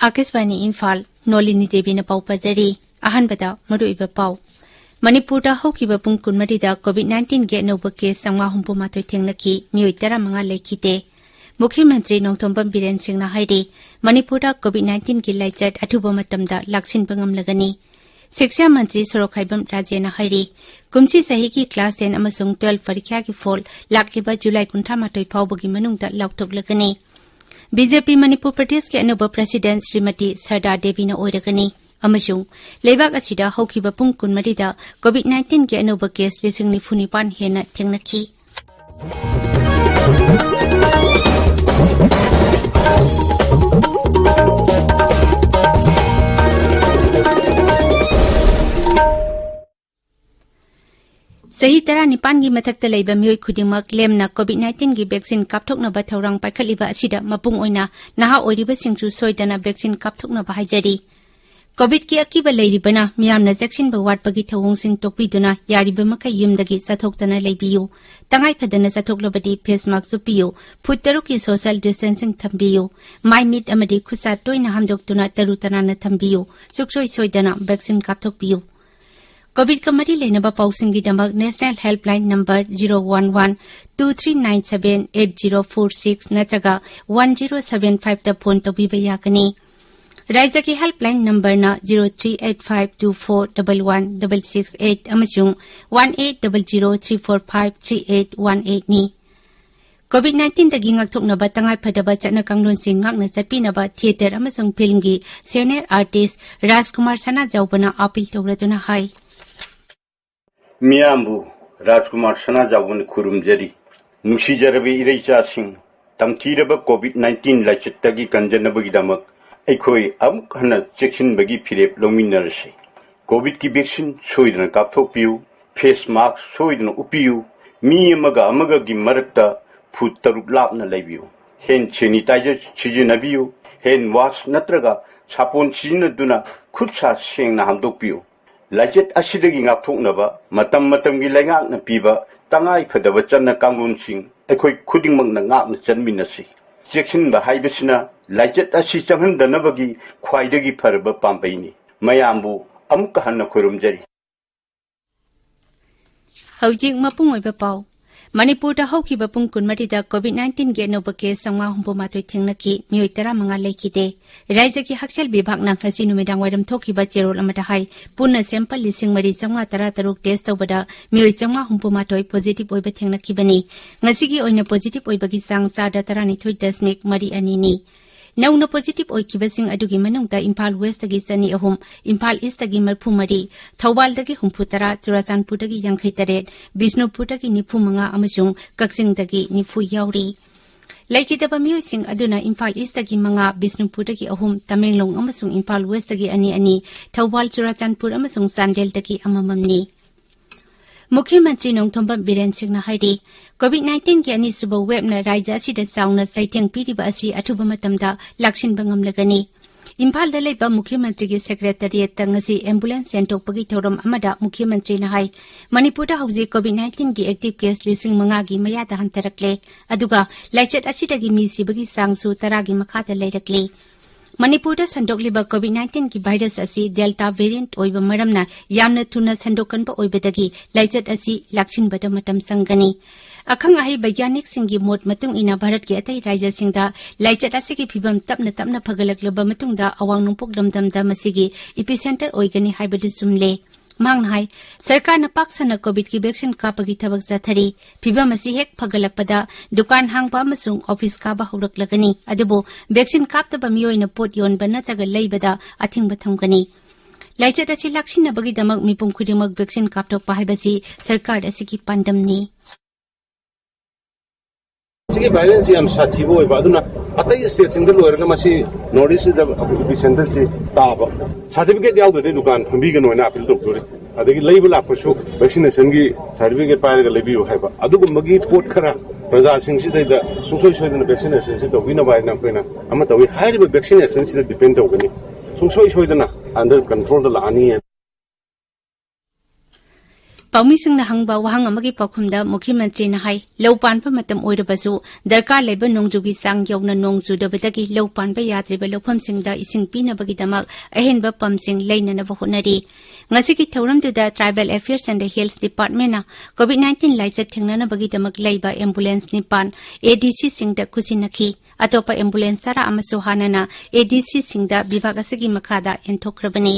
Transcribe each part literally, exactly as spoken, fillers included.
ꯑꯥꯀꯥꯁꯕꯥꯅꯤ ꯏꯝꯐꯥꯜ, ꯅꯣꯂꯤꯅꯤ ꯗꯦꯕꯤꯅ ꯄꯥꯎ ꯄꯥꯖꯔꯤ꯫ ꯑꯍꯥꯟꯕꯗ ꯃꯔꯨꯑꯣꯏꯕ ꯄꯥꯎ꯫ ꯃꯅꯤꯄꯨꯔꯗ ꯍꯧꯈꯤꯕ ꯄꯨꯡ ꯀꯨꯟꯃꯔꯤꯗ COVID nineteenꯒꯤ ꯑꯅꯧꯕ case ꯆꯥꯝꯃꯉꯥ ꯍꯨꯝꯐꯨ ꯃꯥꯊꯣꯏ ꯊꯦꯡꯅꯈꯤ, ꯃꯤꯑꯣꯏ ꯇꯔꯥꯃꯉꯥ ꯂꯩꯈꯤꯗꯦ꯫ ꯃꯨꯈ꯭ꯌ ꯃꯟꯇ꯭ꯔꯤ ꯅꯣꯡꯊꯣꯝꯕꯝ ꯕꯤꯔꯦꯟ ꯁꯤꯡꯅ ꯍꯥꯏꯔꯤ, ꯃꯅꯤꯄꯨꯔꯗ COVID nineteenꯒꯤ ꯂꯥꯏꯆꯠ ꯑꯊꯨꯕ ꯃꯇꯝꯗ ꯂꯥꯛꯁꯤꯟꯕ ꯉꯝꯂꯒꯅꯤ꯫ ꯁꯤꯛꯁꯥ ꯃꯟꯇ꯭ꯔꯤ ꯁꯣꯔꯣꯛꯈꯥꯏꯕꯝ ꯔꯥꯖꯦꯅ ꯍꯥꯏꯔꯤ, ꯀꯨꯝꯁꯤ ꯆꯍꯤꯒꯤ class ten ꯑꯃꯁꯨꯡ twelve ꯄꯔꯤꯈ꯭ꯌꯥꯒꯤ ꯐꯣꯜ ꯂꯥꯛꯂꯤꯕ ꯖꯨꯂꯥꯏ ꯀꯨꯟꯊ꯭ꯔꯥ ꯃꯥꯊꯣꯏ ꯐꯥꯎꯕꯒꯤ ꯃꯅꯨꯡꯗ ꯂꯥꯎꯊꯣꯛꯂꯒꯅꯤ꯫ BJP ꯃꯅꯤꯄꯨꯔ ꯄ꯭ꯔꯗꯦꯁꯀꯤ ꯑꯅꯧꯕ president ꯁ꯭ꯔꯤꯃꯇꯤ ꯁꯔꯗꯥ ꯗꯦꯕꯤꯅ ꯑꯣꯏꯔꯒꯅꯤ꯫ ꯑꯃꯁꯨꯡ ꯂꯩꯕꯥꯛ ꯑꯁꯤꯗ ꯍꯧꯈꯤꯕ ꯄꯨꯡ ꯀꯨꯟꯃꯔꯤꯗ COVID nineteenꯒꯤ ꯑꯅꯧꯕ case ꯂꯤꯁꯤꯡ ꯅꯤꯐꯨ ꯅꯤꯄꯥꯟ ꯍꯦꯟꯅ ꯊꯦꯡꯅꯈꯤ꯫ ꯆꯍꯤ ꯇꯔꯥꯅꯤꯄꯥꯟꯒꯤ ꯃꯊꯛꯇ ꯂꯩꯕ ꯃꯤꯑꯣꯏ ꯈꯨꯗꯤꯡꯃꯛ ꯂꯦꯝꯅ COVID nineteenꯒꯤ vaccine ꯀꯥꯞꯊꯣꯛꯅꯕ ꯊꯧꯔꯥꯡ ꯄꯥꯏꯈꯠꯂꯤꯕ ꯑꯁꯤꯗ ꯃꯄꯨꯡ ꯑꯣꯏꯅ ꯅꯍꯥ ꯑꯣꯏꯔꯤꯕꯁꯤꯡꯁꯨ ꯁꯣꯏꯗꯅ vaccine ꯀꯥꯞꯊꯣꯛꯅꯕ ꯍꯥꯏꯖꯔꯤ꯫ COVIDꯀꯤ ꯑꯀꯤꯕ ꯂꯩꯔꯤꯕꯅ ꯃꯤꯌꯥꯝꯅ ꯆꯦꯛꯁꯤꯟꯕ ꯋꯥꯠꯄꯒꯤ ꯊꯧꯑꯣꯡꯁꯤꯡ ꯇꯣꯛꯄꯤꯗꯨꯅ ꯌꯥꯔꯤꯕ ꯃꯈꯩ ꯌꯨꯝꯗꯒꯤ ꯆꯠꯊꯣꯛꯇꯅ ꯂꯩꯕꯤꯌꯨ꯫ ꯇꯉꯥꯏ ꯐꯗꯅ ꯆꯠꯊꯣꯛꯂꯕꯗꯤ face mask ꯎꯞꯄꯤꯌꯨ꯫ ꯐꯨꯠ ꯇꯔꯨꯛꯀꯤ social distancing ꯊꯝꯕꯤꯌꯨ꯫ ꯃꯥꯏ ꯃꯤꯠ ꯑꯃꯗꯤ ꯈꯨꯠꯁꯥ ꯇꯣꯏꯅ ꯍꯥꯝꯗꯣꯛꯇꯨꯅ ꯇꯔꯨ ꯇꯅꯥꯟꯅ ꯊꯝꯕꯤꯌꯨ꯫ ꯁꯨꯡꯁꯣꯏ ꯁꯣꯏꯗꯅ vaccine ꯀꯥꯞꯊꯣꯛꯄꯤꯌꯨ꯫ COVIDꯀ ꯃꯔꯤ ꯂꯩꯅꯕ ꯄꯥꯎꯁꯤꯡꯒꯤꯗꯃꯛ National Helpline number zero one one two three nine seven eight zero four six ꯅꯠꯇ꯭ꯔꯒ one zero seven fiveꯇ phone ꯇꯧꯕꯤꯕ ꯌꯥꯒꯅꯤ꯫ ꯔꯥꯏꯖ꯭ꯌꯒꯤ helpline numberꯅ zero three eight five two four double one double six eight ꯑꯃꯁꯨꯡ one eight double zero three four five three eight one eightꯅꯤ꯫ COVID nineteenꯗꯒꯤ ꯉꯥꯛꯊꯣꯛꯅꯕ ꯇꯉꯥꯏꯐꯗꯕ ꯆꯠꯅ ꯀꯥꯡꯂꯣꯟꯁꯤꯡ ꯉꯥꯛꯅ ꯆꯠꯄꯤꯅꯕ theatre ꯑꯃꯁꯨꯡ filmꯒꯤ senior artist ꯔꯥꯖꯀꯨꯃꯥꯔ ꯁꯅꯥꯖꯥꯎꯕꯅ appeal ꯇꯧꯔꯗꯨꯅ ꯍꯥꯏ꯫ ꯃꯤꯌꯥꯝꯕꯨ ꯔꯥꯖꯀꯨꯃꯥꯔ ꯁꯅꯥꯖꯥꯎꯕꯅ ꯈꯨꯔꯨꯝꯖꯔꯤ꯫ ꯅꯨꯡꯁꯤꯖꯔꯕ ꯏꯔꯩꯆꯥꯁꯤꯡ, ꯇꯝꯊꯤꯔꯕ COVID nineteen ꯂꯥꯏꯆꯠꯇꯒꯤ ꯀꯟꯖꯅꯕꯒꯤꯗꯃꯛ ꯑꯩꯈꯣꯏ ꯑꯃꯨꯛ ꯍꯟꯅ ꯆꯦꯛꯁꯤꯟꯕꯒꯤ ꯐꯤꯔꯦꯞ ꯂꯧꯃꯤꯟꯅꯔꯁꯤ꯫ COVIDꯀꯤ vaccine ꯁꯣꯏꯗꯅ ꯀꯥꯞꯊꯣꯛꯄꯤꯌꯨ, face mask ꯁꯣꯏꯗꯅ ꯎꯞꯄꯤꯌꯨ, ꯃꯤ ꯑꯃꯒ ꯑꯃꯒꯒꯤ ꯃꯔꯛꯇ ꯐꯨꯠ ꯇꯔꯨꯛ ꯂꯥꯞꯅ ꯂꯩꯕꯤꯌꯨ, hand sanitizer ꯁꯤꯖꯤꯟꯅꯕꯤꯌꯨ, ꯍꯦꯟ ꯋꯥꯁ ꯅꯠꯇ꯭ꯔꯒ ꯁꯥꯄꯣꯟ ꯁꯤꯖꯤꯟꯅꯗꯨꯅ ꯈꯨꯠ ꯁꯥ ꯁꯦꯡꯅ ꯍꯥꯝꯗꯣꯛꯄꯤꯌꯨ꯫ ꯂꯥꯏꯆꯠ ꯑꯁꯤꯗꯒꯤ ꯉꯥꯛꯊꯣꯛꯅꯕ ꯃꯇꯝ ꯃꯇꯝꯒꯤ ꯂꯩꯉꯥꯛꯅ ꯄꯤꯕ ꯇꯉꯥꯏ ꯐꯗꯕ ꯆꯠꯅ ꯀꯥꯡꯂꯣꯟꯁꯤꯡ ꯑꯩꯈꯣꯏ ꯈꯨꯗꯤꯡꯃꯛꯅ ꯉꯥꯛꯅ ꯆꯠꯃꯤꯟꯅꯁꯤ꯫ ꯆꯦꯛꯁꯤꯟꯕ ꯍꯥꯏꯕꯁꯤꯅ ꯂꯥꯏꯆꯠ ꯑꯁꯤ ꯆꯪꯍꯟꯗꯅꯕꯒꯤ ꯈ꯭ꯋꯥꯏꯗꯒꯤ ꯐꯔꯕ ꯄꯥꯝꯕꯩꯅꯤ꯫ ꯃꯌꯥꯝꯕꯨ ꯑꯃꯨꯛꯀ ꯍꯟꯅ ꯈꯣꯏꯔꯨꯝꯖꯔꯤ꯫ ꯍꯧꯖꯤꯛ ꯃꯄꯨꯡ ꯑꯣꯏꯕ ꯄꯥꯎ꯫ ꯃꯅꯤꯄꯨꯔꯗ ꯍꯧꯈꯤꯕ ꯄꯨꯡ ꯀꯨꯟꯃꯔꯤꯗ COVID nineteen ꯒꯤ ꯑꯅꯧꯕ case ꯆꯥꯝꯃꯉꯥ ꯍꯨꯝꯐꯨ ꯃꯥꯊꯣꯏ ꯊꯦꯡꯅꯈꯤ, ꯃꯤꯑꯣꯏ ꯇꯔꯥꯃꯉꯥ ꯂꯩꯈꯤꯗꯦ꯫ ꯔꯥꯖ꯭ꯌꯒꯤ ꯍꯛꯁꯦꯜ ꯕꯤꯚꯥꯒꯅ ꯉꯁꯤ ꯅꯨꯃꯤꯗꯥꯡ ꯋꯥꯏꯔꯝ ꯊꯣꯛꯈꯤꯕ ꯆꯦꯔꯣꯜ ꯑꯃꯗ ꯍꯥꯏ, ꯄꯨꯟꯅ sample ꯂꯤꯁꯤꯡ ꯃꯔꯤ ꯆꯥꯝꯃꯉꯥ ꯇꯔꯥ ꯇꯔꯨꯛ test ꯇꯧꯕꯗ ꯃꯤꯑꯣꯏ ꯆꯥꯝꯃꯉꯥ ꯍꯨꯝꯐꯨ ꯃꯥꯊꯣꯏ positive ꯑꯣꯏꯕ ꯊꯦꯡꯅꯈꯤꯕꯅꯤ꯫ ꯉꯁꯤꯒꯤ ꯑꯣꯏꯅ positive ꯑꯣꯏꯕꯒꯤ ꯆꯥꯡ ꯆꯥꯗ ꯇꯔꯥꯅꯤꯊꯣꯏ ꯗꯁꯃꯤꯛ ꯃꯔꯤ ꯑꯅꯤꯅꯤ꯫ ꯅꯧꯅ positive ꯑꯣꯏꯈꯤꯕꯁꯤꯡ ꯑꯗꯨꯒꯤ ꯃꯅꯨꯡꯗ ꯏꯝꯐꯥꯜ West ꯇꯒꯤ ꯆꯅꯤ ꯑꯍꯨꯝ, ꯏꯝꯐꯥꯜ East ꯇꯒꯤ ꯃꯔꯤꯐꯨ ꯃꯔꯤ, ꯊꯧꯕꯥꯜꯗꯒꯤ ꯍꯨꯝꯐꯨ ꯇꯔꯥ, ꯆꯨꯔꯥꯆꯥꯟꯄꯨꯔꯗꯒꯤ ꯌꯥꯡꯈꯩ ꯇꯔꯦꯠ, ꯕꯤꯁꯅꯨꯄꯨꯔꯗꯒꯤ ꯅꯤꯐꯨ ꯃꯉꯥ ꯑꯃꯁꯨꯡ ꯀꯛꯆꯤꯡꯗꯒꯤ ꯅꯤꯐꯨ ꯌꯥꯎꯔꯤ꯫ ꯂꯩꯈꯤꯗꯕ ꯃꯤꯑꯣꯏꯁꯤꯡ ꯑꯗꯨꯅ ꯏꯝꯐꯥꯜ East ꯇꯒꯤ ꯃꯉꯥ, ꯕꯤꯁꯅꯨꯄꯨꯔꯗꯒꯤ ꯑꯍꯨꯝ, ꯇꯃꯦꯡꯂꯣꯡ ꯑꯃꯁꯨꯡ ꯏꯝꯐꯥꯜ West ꯇꯒꯤ ꯑꯅꯤ ꯑꯅꯤ, ꯊꯧꯕꯥꯜ, ꯆꯨꯔꯥꯆꯥꯟꯄꯨꯔ ꯑꯃꯁꯨꯡ ꯆꯥꯟꯗꯦꯜꯗꯒꯤ ꯑꯃꯃꯝꯅꯤ꯫ ꯃꯨꯈ꯭ꯌ ꯃꯟꯇ꯭ꯔꯤ ꯅꯣꯡꯊꯣꯝꯕꯝ ꯕꯤꯔꯦꯟ ꯁꯤꯡꯅ ꯍꯥꯏꯔꯤ, COVID nineteen ꯒꯤ ꯑꯅꯤꯁꯨꯕ wave ꯅ ꯔꯥꯖ꯭ꯌ ꯑꯁꯤꯗ ꯆꯥꯎꯅ ꯆꯩꯊꯦꯡ ꯄꯤꯔꯤꯕ ꯑꯁꯤ ꯑꯊꯨꯕ ꯃꯇꯝꯗ ꯂꯥꯛꯁꯤꯟꯕ ꯉꯝꯂꯒꯅꯤ꯫ ꯏꯝꯐꯥꯜꯗ ꯂꯩꯕ ꯃꯨꯈ꯭ꯌ ꯃꯟꯇ꯭ꯔꯤꯒꯤ secretariat ꯇ ꯉꯁꯤ ambulance ꯌꯦꯟꯊꯣꯛꯄꯒꯤ ꯊꯧꯔꯝ ꯑꯃꯗ ꯃꯨꯈ꯭ꯌ ꯃꯟꯇ꯭ꯔꯤꯅ ꯍꯥꯏ, ꯃꯅꯤꯄꯨꯔꯗ ꯍꯧꯖꯤꯛ COVID nineteen ꯒꯤ active case ꯂꯤꯁꯤꯡ ꯃꯉꯥꯒꯤ ꯃꯌꯥꯗ ꯍꯟꯊꯔꯛꯂꯦ, ꯑꯗꯨꯒ ꯂꯥꯏꯆꯠ ꯑꯁꯤꯗꯒꯤ ꯃꯤ ꯁꯤꯕꯒꯤ ꯆꯥꯡꯁꯨ ꯇꯔꯥꯒꯤ ꯃꯈꯥꯗ ꯂꯩꯔꯛꯂꯦ꯫ ꯃꯅꯤꯄꯨꯔꯗ ꯁꯟꯗꯣꯛꯂꯤꯕ COVID nineteen ꯒꯤ virus ꯑꯁꯤ Delta variant ꯑꯣꯏꯕ ꯃꯔꯝꯅ ꯌꯥꯝꯅ ꯊꯨꯅ ꯁꯟꯗꯣꯛꯀꯟꯕ ꯑꯣꯏꯕꯗꯒꯤ ꯂꯥꯏꯆꯠ ꯑꯁꯤ ꯂꯥꯛꯁꯤꯟꯕꯗ ꯃꯇꯝ ꯆꯪꯒꯅꯤ꯫ ꯑꯈꯪ ꯑꯍꯩ ꯕꯩꯒ꯭ꯌꯥꯅꯤꯛꯁꯤꯡꯒꯤ ꯃꯣꯠ ꯃꯇꯨꯡ ꯏꯟꯅ ꯚꯥꯔꯠꯀꯤ ꯑꯇꯩ ꯔꯥꯖ꯭ꯌꯁꯤꯡꯗ ꯂꯥꯏꯆꯠ ꯑꯁꯤꯒꯤ ꯐꯤꯚꯝ ꯇꯞꯅ ꯇꯞꯅ ꯐꯒꯠꯂꯛꯂꯕ ꯃꯇꯨꯡꯗ ꯑꯋꯥꯡ ꯅꯣꯡꯄꯣꯛ ꯂꯝꯗꯝꯗ ꯃꯁꯤꯒꯤ epicentre ꯑꯣꯏꯒꯅꯤ ꯍꯥꯏꯕꯗꯨ ꯆꯨꯝꯂꯦ꯫ ꯃꯍꯥꯛꯅ ꯍꯥꯏ, ꯁꯔꯀꯥꯔꯅ ꯄꯥꯛ ꯁꯟꯅ COVID ꯀꯤ vaccine ꯀꯥꯞꯄꯒꯤ ꯊꯕꯛ ꯆꯠꯊꯔꯤ꯫ ꯐꯤꯚꯝ ꯑꯁꯤ ꯍꯦꯛ ꯐꯒꯠꯂꯛꯄꯗ ꯗꯨꯀꯥꯟ ꯍꯥꯡꯕ ꯑꯃꯁꯨꯡ office ꯀꯥꯕ ꯍꯧꯔꯛꯂꯒꯅꯤ꯫ ꯑꯗꯨꯕꯨ vaccine ꯀꯥꯞꯇꯕ ꯃꯤꯑꯣꯏꯅ ꯄꯣꯠ ꯌꯣꯟꯕ ꯅꯠꯇ꯭ꯔꯒ ꯂꯩꯕꯗ ꯑꯊꯤꯡꯕ ꯊꯝꯒꯅꯤ꯫ ꯂꯥꯏꯆꯠ ꯑꯁꯤ ꯂꯥꯛꯁꯤꯟꯅꯕꯒꯤꯗꯃꯛ ꯃꯤꯄꯨꯝ ꯈꯨꯗꯤꯡꯃꯛ vaccine ꯀꯥꯞꯊꯣꯛꯄ ꯍꯥꯏꯕꯁꯤ ꯁꯔꯀꯥꯔ ꯑꯁꯤꯒꯤ ꯄꯥꯟꯗꯝꯅꯤ꯫ ꯁꯤꯒꯤ virus ꯁꯤ ꯌꯥꯝ ꯁꯥꯊꯤꯕ ꯑꯣꯏꯕ, ꯑꯗꯨꯅ ꯑꯇꯩ state ꯁꯤꯡꯗ ꯂꯣꯏꯔꯒ ꯃꯁꯤ North East ꯁꯤꯗ epicenter ꯁꯤ ꯇꯥꯕ꯫ Certificate ꯌꯥꯎꯗ꯭ꯔꯗꯤ ꯗꯨꯀꯥꯟ ꯐꯝꯕꯤꯒꯅꯣ ꯍꯥꯏꯅ appeal ꯇꯧꯗꯣꯔꯤ꯫ ꯑꯗꯒꯤ ꯂꯩꯕ ꯂꯥꯛꯄꯁꯨ vaccination ꯒꯤ certificate ꯄꯥꯏꯔꯒ ꯂꯩꯕꯤꯌꯨ ꯍꯥꯏꯕ꯫ ꯑꯗꯨꯒꯨꯝꯕꯒꯤ ꯄꯣꯠ ꯈꯔ ꯄ꯭ꯔꯖꯥꯁꯤꯡꯁꯤꯗꯩꯗ ꯁꯨꯡꯁꯣꯏ ꯁꯣꯏꯗꯅ ꯚꯦꯛꯁꯤꯅꯦꯁꯟꯁꯤ ꯇꯧꯕꯤꯅꯕ ꯍꯥꯏꯅ ꯑꯩꯈꯣꯏꯅ ꯑꯃ ꯇꯧꯏ꯫ ꯍꯥꯏꯔꯤꯕ ꯚꯦꯛꯁꯤꯅꯦꯁꯟꯁꯤꯗ ꯗꯤꯄꯦꯟ ꯇꯧꯒꯅꯤ꯫ ꯁꯨꯡꯁꯣꯏ ꯁꯣꯏꯗꯅ ꯑꯟꯗꯔ ꯀꯟꯇ꯭ꯔꯣꯜꯗ ꯂꯥꯛꯑꯅꯤ꯫ ꯄꯥꯎꯃꯤꯁꯤꯡꯅ ꯍꯪꯕ ꯋꯥꯍꯪ ꯑꯃꯒꯤ ꯄꯥꯎꯈꯨꯝꯗ ꯃꯨꯈ꯭ꯌ ꯃꯟꯇ꯭ꯔꯤꯅ ꯍꯥꯏ, ꯂꯧ ꯄꯥꯟꯕ ꯃꯇꯝ ꯑꯣꯏꯔꯕꯁꯨ ꯗꯔꯀꯥꯔ ꯂꯩꯕ ꯅꯣꯡꯖꯨꯒꯤ ꯆꯥꯡ ꯌꯧꯅ ꯅꯣꯡ ꯆꯨꯗꯕꯗꯒꯤ ꯂꯧ ꯄꯥꯟꯕ ꯌꯥꯗ꯭ꯔꯤꯕ ꯂꯧꯐꯝꯁꯤꯡꯗ ꯏꯁꯤꯡ ꯄꯤꯅꯕꯒꯤꯗꯃꯛ ꯑꯍꯦꯟꯕ ꯄꯝꯁꯤꯡ ꯂꯩꯅꯅꯕ ꯍꯣꯠꯅꯔꯤ꯫ ꯉꯁꯤꯒꯤ ꯊꯧꯔꯝꯗꯨꯗ Tribal Affairs and Health Departmentꯅ COVID nineteen ꯂꯥꯏꯆꯠ ꯊꯦꯡꯅꯅꯕꯒꯤꯗꯃꯛ ꯂꯩꯕ ambulance ꯅꯤꯄꯥꯟ ADCꯁꯤꯡꯗ ꯈꯨꯠꯁꯤꯟꯅꯈꯤ꯫ ꯑꯇꯣꯞꯄ ambulance ꯇꯔꯥ ꯑꯃꯁꯨ ꯍꯥꯟꯅꯅ ADCꯁꯤꯡꯗ ꯕꯤꯚꯥꯒ ꯑꯁꯤꯒꯤ ꯃꯈꯥꯗ ꯌꯦꯟꯊꯣꯛꯈ꯭ꯔꯕꯅꯤ꯫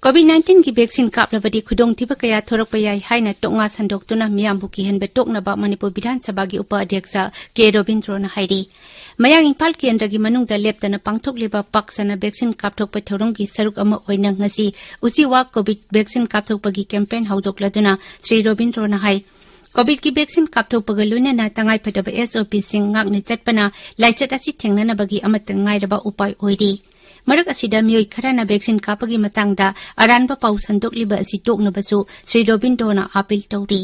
COVID nineteenꯒꯤ vaccine ꯀꯥꯞꯂꯕꯗꯤ ꯈꯨꯗꯣꯡꯊꯤꯕ ꯀꯌꯥ ꯊꯣꯔꯛꯄ ꯌꯥꯏ ꯍꯥꯏꯅ ꯇꯣꯛꯉꯥ ꯁꯟꯗꯣꯛꯇꯨꯅ ꯃꯤꯌꯥꯝꯕꯨ ꯀꯤꯍꯟꯕ ꯇꯣꯛꯅꯕ ꯃꯅꯤꯄꯨꯔ ꯕꯤꯙꯥꯟ ꯁꯚꯥꯒꯤ ꯎꯄ ꯑꯙ꯭ꯌꯛꯁ ꯀꯦ ꯔꯣꯕꯤꯟꯗ꯭ꯔꯣꯅ ꯍꯥꯏꯔꯤ꯫ ꯃꯌꯥꯡ ꯏꯝꯐꯥꯜ ꯀꯦꯟꯗ꯭ꯔꯒꯤ ꯃꯅꯨꯡꯗ ꯂꯦꯞꯇꯅ ꯄꯥꯡꯊꯣꯛꯂꯤꯕ ꯄꯥꯛ ꯁꯟꯅ vaccine ꯀꯥꯞꯊꯣꯛꯄ ꯊꯧꯔꯝꯒꯤ ꯁꯔꯨꯛ ꯑꯃ ꯑꯣꯏꯅ ꯉꯁꯤ ꯎꯆꯤꯋꯥ COVID vaccine ꯀꯥꯞꯊꯣꯛꯄꯒꯤ campaign ꯍꯧꯗꯣꯛꯂꯗꯨꯅ ꯁ꯭ꯔꯤ ꯔꯣꯕꯤꯟꯗ꯭ꯔꯣꯅ ꯍꯥꯏ, COVIDꯀꯤ vaccine ꯀꯥꯞꯊꯣꯛꯄꯒ ꯂꯣꯏꯅꯅ ꯇꯉꯥꯏꯐꯗꯕ SOPꯁꯤꯡ ꯉꯥꯛꯅ ꯆꯠꯄꯅ ꯂꯥꯏꯆꯠ ꯑꯁꯤ ꯊꯦꯡꯅꯅꯕꯒꯤ ꯑꯃꯠꯇ ꯉꯥꯏꯔꯕ ꯎꯄꯥꯏ ꯑꯣꯏꯔꯤ꯫ ꯃꯔꯛ ꯑꯁꯤꯗ ꯃꯤꯑꯣꯏ ꯈꯔꯅ vaccine ꯀꯥꯞꯄꯒꯤ ꯃꯇꯥꯡꯗ ꯑꯔꯥꯟꯕ ꯄꯥꯎ ꯁꯟꯗꯣꯛꯂꯤꯕ ꯑꯁꯤ ꯇꯣꯛꯅꯕꯁꯨ ꯁ꯭ꯔꯤ ꯔꯣꯕꯤꯟꯗ꯭ꯔꯣꯅ appeal ꯇꯧꯔꯤ꯫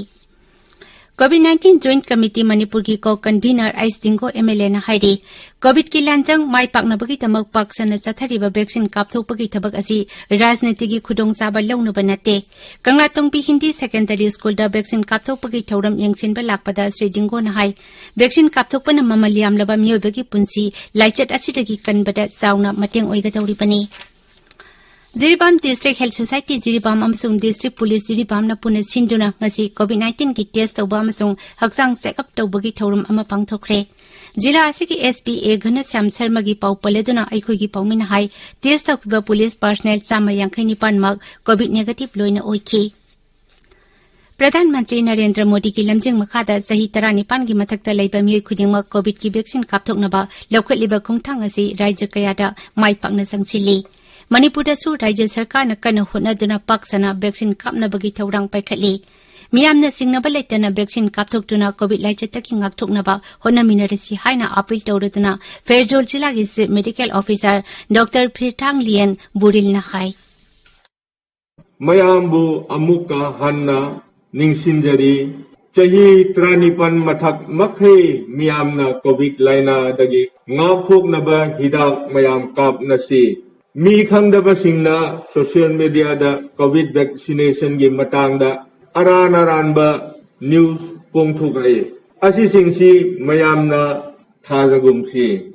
COVID nineteen Joint Committee ꯃꯅꯤꯄꯨꯔꯒꯤ co-convener ꯑꯩꯆ ꯗꯤꯡꯒꯣ MLAꯅ ꯍꯥꯏꯔꯤ, COVIDꯀꯤ ꯂꯥꯟꯖꯪ ꯃꯥꯏ ꯄꯥꯛꯅꯕꯒꯤꯗꯃꯛ ꯄꯥꯛ ꯁꯟꯅ ꯆꯠꯊꯔꯤꯕ vaccine ꯀꯥꯞꯊꯣꯛꯄꯒꯤ ꯊꯕꯛ ꯑꯁꯤ ꯔꯥꯖꯅꯤꯇꯤꯒꯤ ꯈꯨꯗꯣꯡꯆꯥꯕ ꯂꯧꯅꯕ ꯅꯠꯇꯦ꯫ ꯀꯪꯂꯥꯇꯣꯡꯕꯤ ꯍꯤꯟꯗꯤ secondary schoolꯗ vaccine ꯀꯥꯞꯊꯣꯛꯄꯒꯤ ꯊꯧꯔꯝ ꯌꯦꯡꯁꯤꯟꯕ ꯂꯥꯛꯄꯗ ꯁ꯭ꯔꯤ ꯗꯤꯡꯒꯣꯅ ꯍꯥꯏ, vaccine ꯀꯥꯞꯊꯣꯛꯄꯅ ꯃꯃꯜ ꯌꯥꯝꯂꯕ ꯃꯤꯑꯣꯏꯕꯒꯤ ꯄꯨꯟꯁꯤ ꯂꯥꯏꯆꯠ ꯑꯁꯤꯗꯒꯤ ꯀꯟꯕꯗ ꯆꯥꯎꯅ ꯃꯇꯦꯡ ꯑꯣꯏꯒꯗꯧꯔꯤꯕꯅꯤ꯫ Jiribam District Health Society Jiribam ꯑꯃꯁꯨꯡ District Police ꯖꯤꯔꯤꯕꯥꯝꯅ ꯄꯨꯟꯅ ꯁꯤꯟꯗꯨꯅ ꯉꯁꯤ COVID nineteenꯒꯤ test ꯇꯧꯕ ꯑꯃꯁꯨꯡ ꯍꯛꯆꯥꯡ check up ꯇꯧꯕꯒꯤ ꯊꯧꯔꯝ ꯑꯃ ꯄꯥꯡꯊꯣꯛꯈ꯭ꯔꯦ꯫ ꯖꯤꯂꯥ ꯑꯁꯤꯒꯤ SP ꯑꯦ ꯘꯅꯁ꯭ꯌꯥꯝ ꯁꯔꯃꯒꯤ ꯄꯥꯎ ꯄꯜꯂꯗꯨꯅ ꯑꯩꯈꯣꯏꯒꯤ ꯄꯥꯎꯃꯤꯅ ꯍꯥꯏ, test ꯇꯧꯈꯤꯕ police personnel ꯆꯥꯝꯃ ꯌꯥꯡꯈꯩ ꯅꯤꯄꯥꯟꯃꯛ COVID negative ꯂꯣꯏꯅ ꯑꯣꯏꯈꯤ꯫ ꯄ꯭ꯔꯙꯥꯟ ꯃꯟꯇ꯭ꯔꯤ ꯅꯔꯦꯟꯗ꯭ꯔ ꯃꯣꯗꯤꯒꯤ ꯂꯝꯖꯤꯡ ꯃꯈꯥꯗ ꯆꯍꯤ ꯇꯔꯥꯅꯤꯄꯥꯟꯒꯤ ꯃꯊꯛꯇ ꯂꯩꯕ ꯃꯤꯑꯣꯏ ꯈꯨꯗꯤꯡꯃꯛ COVIDꯀꯤ vaccine ꯀꯥꯞꯊꯣꯛꯅꯕ ꯂꯧꯈꯠꯂꯤꯕ ꯈꯣꯡꯊꯥꯡ ꯑꯁꯤ ꯔꯥꯖ꯭ꯌ ꯀꯌꯥꯗ ꯃꯥꯏ ꯄꯥꯛꯅ ꯆꯪꯁꯤꯜꯂꯤ꯫ ꯃꯅꯤꯄꯨꯔꯗꯁꯨ ꯔꯥꯖ꯭ꯌ ꯁꯔꯀꯥꯔꯅ ꯀꯟꯅ ꯍꯣꯠꯅꯗꯨꯅ ꯄꯥꯛ ꯁꯟꯅ vaccine ꯀꯥꯞꯅꯕꯒꯤ ꯊꯧꯔꯥꯡ ꯄꯥꯏꯈꯠꯂꯤ꯫ ꯃꯤꯌꯥꯝꯅ ꯆꯤꯡꯅꯕ ꯂꯩꯇꯅ vaccine ꯀꯥꯞꯊꯣꯛꯇꯨꯅ COVID ꯂꯥꯏꯆꯠꯇꯒꯤ ꯉꯥꯛꯊꯣꯛꯅꯕ ꯍꯣꯠꯅꯃꯤꯟꯅꯔꯁꯤ ꯍꯥꯏꯅ appeal ꯇꯧꯔꯗꯨꯅ ꯐꯦꯔꯖꯣꯜ ꯖꯤꯂꯥꯒꯤ Chief Medical Officer Doctor ꯐꯤꯔꯊꯥꯡ ꯂꯤꯌꯦꯟ ꯕꯨꯔꯤꯜꯅ ꯍꯥꯏ꯫ ꯃꯌꯥꯝꯕꯨ ꯑꯃꯨꯛꯀ ꯍꯟꯅ ꯅꯤꯡꯁꯤꯡꯖꯔꯤ꯫ ꯆꯍꯤ ꯇꯔꯥꯅꯤꯄꯥꯟ ꯃꯊꯛ ꯃꯈꯩ ꯃꯤꯌꯥꯝꯅ ꯀꯣꯚꯤꯗ ꯂꯥꯏꯅꯥꯗꯒꯤ ꯉꯥꯛꯊꯣꯛꯅꯕ ꯍꯤꯗꯥꯛ ꯃꯌꯥꯝ ꯀꯥꯞꯅꯁꯤ꯫ ꯃꯤ ꯈꯪꯗꯕꯁꯤꯡꯅ ꯁꯣꯁꯤꯌꯦꯜ ꯃꯤꯗꯤꯌꯥꯗ ꯀꯣꯚꯤꯗ ꯚꯦꯛꯁꯤꯅꯦꯁꯟꯒꯤ ꯃꯇꯥꯡꯗ ꯑꯔꯥꯟ ꯑꯔꯥꯟꯕ ꯅ꯭ꯌꯨꯁ ꯐꯣꯡꯊꯣꯛꯂꯛꯏ꯫ ꯑꯁꯤꯁꯤꯡꯁꯤ ꯃꯌꯥꯝꯅ ꯊꯥꯖꯒꯨꯝꯁꯤ꯫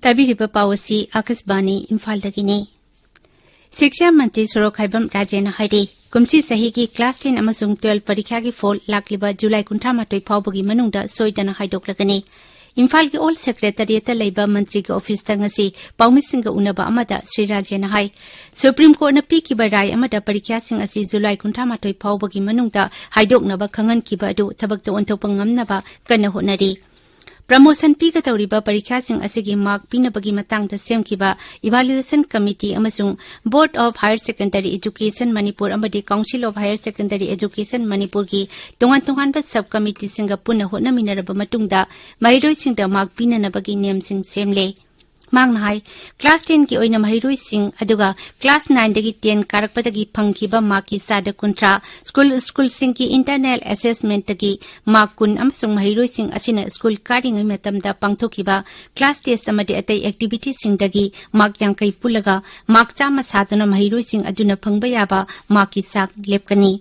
ꯇꯥꯕꯤꯔꯤꯕ ꯄꯥꯎ ꯑꯁꯤ ꯑꯥꯀꯥꯁꯕꯥꯅꯤ ꯏꯝꯐꯥꯜꯗꯒꯤꯅꯤ꯫ ꯁꯤꯛꯁꯥ ꯃꯟꯇ꯭ꯔꯤ ꯁꯣꯔꯣꯛꯈꯥꯏꯕꯝ ꯔꯥꯖꯦꯅ ꯍꯥꯏꯔꯤ, ꯀꯨꯝꯁꯤ ꯆꯍꯤꯒꯤ ꯀ꯭ꯂꯥꯁ ꯇꯦꯟ ꯑꯃꯁꯨꯡ ꯇꯨꯋꯦꯜꯐ ꯄꯔꯤꯈ꯭ꯌꯥꯒꯤ ꯐꯣꯜ ꯂꯥꯛꯂꯤꯕ ꯖꯨꯂꯥꯏ ꯀꯨꯟꯊ꯭ꯔꯥ ꯃꯥꯊꯣꯏ ꯐꯥꯎꯕꯒꯤ ꯃꯅꯨꯡꯗ ꯁꯣꯏꯗꯅ ꯍꯥꯏꯗꯣꯛꯂꯒꯅꯤ꯫ ꯏꯝꯐꯥꯜꯒꯤ ꯑꯣꯜ ꯁꯦꯀ꯭ꯔꯦꯇꯔꯤꯌꯦꯠꯇ ꯂꯩꯕ ꯃꯟꯇ꯭ꯔꯤꯒꯤ ꯑꯣꯐꯤꯁꯇ ꯉꯁꯤ ꯄꯥꯎꯃꯤꯁꯤꯡꯒ ꯎꯅꯕ ꯑꯃꯗ ꯁ꯭ꯔꯤ ꯔꯥꯖꯦꯅ ꯍꯥꯏ, ꯁꯨꯄ꯭ꯔꯤꯝ ꯀꯣꯔꯠꯅ ꯄꯤꯈꯤꯕ ꯔꯥꯏ ꯑꯃꯗ ꯄꯔꯤꯈ꯭ꯌꯥꯁꯤꯡ ꯑꯁꯤ ꯖꯨꯂꯥꯏ ꯀꯨꯟꯊ꯭ꯔꯥ ꯃꯥꯊꯣꯏ ꯐꯥꯎꯕꯒꯤ ꯃꯅꯨꯡꯗ ꯍꯥꯏꯗꯣꯛꯅꯕ ꯈꯪꯍꯟꯈꯤꯕ ꯑꯗꯨ ꯊꯕꯛꯇ ꯑꯣꯟꯊꯣꯛꯄ ꯉꯝꯅꯕ ꯀꯟꯅ ꯍꯣꯠꯅꯔꯤ꯫ ꯄ꯭ꯔꯃꯣꯁꯟ ꯄꯤꯒꯗꯧꯔꯤꯕ ꯄꯔꯤꯈ꯭ꯌꯥꯁꯤꯡ ꯑꯁꯤꯒꯤ ꯃꯥꯔꯛ ꯄꯤꯅꯕꯒꯤ ꯃꯇꯥꯡꯗ ꯁꯦꯝꯈꯤꯕ ꯏꯚꯥꯂꯨꯑꯦꯁꯟ ꯀꯃꯤꯇꯤ ꯑꯃꯁꯨꯡ Board of Higher Secondary Education Manipur ꯑꯃꯗꯤ Council of Higher Secondary Education Manipurꯒꯤ ꯇꯣꯉꯥꯟ ꯇꯣꯉꯥꯟꯕ ꯁꯕ ꯀꯃꯤꯇꯤꯁꯤꯡꯒ ꯄꯨꯟꯅ ꯍꯣꯠꯅꯃꯤꯟꯅꯔꯕ ꯃꯇꯨꯡꯗ ꯃꯍꯩꯔꯣꯏꯁꯤꯡꯗ ꯃꯥꯔꯛ ꯄꯤꯅꯅꯕꯒꯤ ꯅꯤꯌꯝꯁꯤꯡ ꯁꯦꯝꯂꯦ꯫ ꯃꯍꯥꯛꯅ ꯍꯥꯏ, ꯀ꯭ꯂꯥꯁ ꯇꯦꯟꯒꯤ ꯑꯣꯏꯅ ꯃꯍꯩꯔꯣꯏꯁꯤꯡ ꯑꯗꯨꯒ ꯀ꯭ꯂꯥꯁ ꯅꯥꯏꯟꯗꯒꯤ ꯇꯦꯟ ꯀꯥꯔꯛꯄꯗꯒꯤ ꯐꯪꯈꯤꯕ ꯃꯥꯔꯛꯀꯤ ꯆꯥꯗ ꯀꯨꯟꯊ꯭ꯔꯥ, ꯁ꯭ꯀꯨꯜ, ꯁ꯭ꯀꯨꯜꯁꯤꯡꯒꯤ ꯏꯟꯇꯔꯅꯦꯜ ꯑꯦꯁꯦꯁꯃꯦꯟꯠꯇꯒꯤ ꯃꯥꯔꯛ ꯀꯨꯟ ꯑꯃꯁꯨꯡ ꯃꯍꯩꯔꯣꯏꯁꯤꯡ ꯑꯁꯤꯅ ꯁ꯭ꯀꯨꯜ ꯀꯥꯔꯤꯉꯩ ꯃꯇꯝꯗ ꯄꯥꯡꯊꯣꯛꯈꯤꯕ ꯀ꯭ꯂꯥꯁ ꯇꯦꯁ ꯑꯃꯗꯤ ꯑꯇꯩ ꯑꯦꯛꯇꯤꯚꯤꯇꯤꯁꯤꯡꯗꯒꯤ ꯃꯥꯔꯛ ꯌꯥꯡꯈꯩ ꯄꯨꯜꯂꯒ ꯃꯥꯔꯛ ꯆꯥꯝꯃ ꯁꯥꯗꯨꯅ ꯃꯍꯩꯔꯣꯏꯁꯤꯡ ꯑꯗꯨꯅ ꯐꯪꯕ ꯌꯥꯕ ꯃꯥꯔꯛꯀꯤ ꯆꯥꯡ ꯂꯦꯞꯀꯅꯤ꯫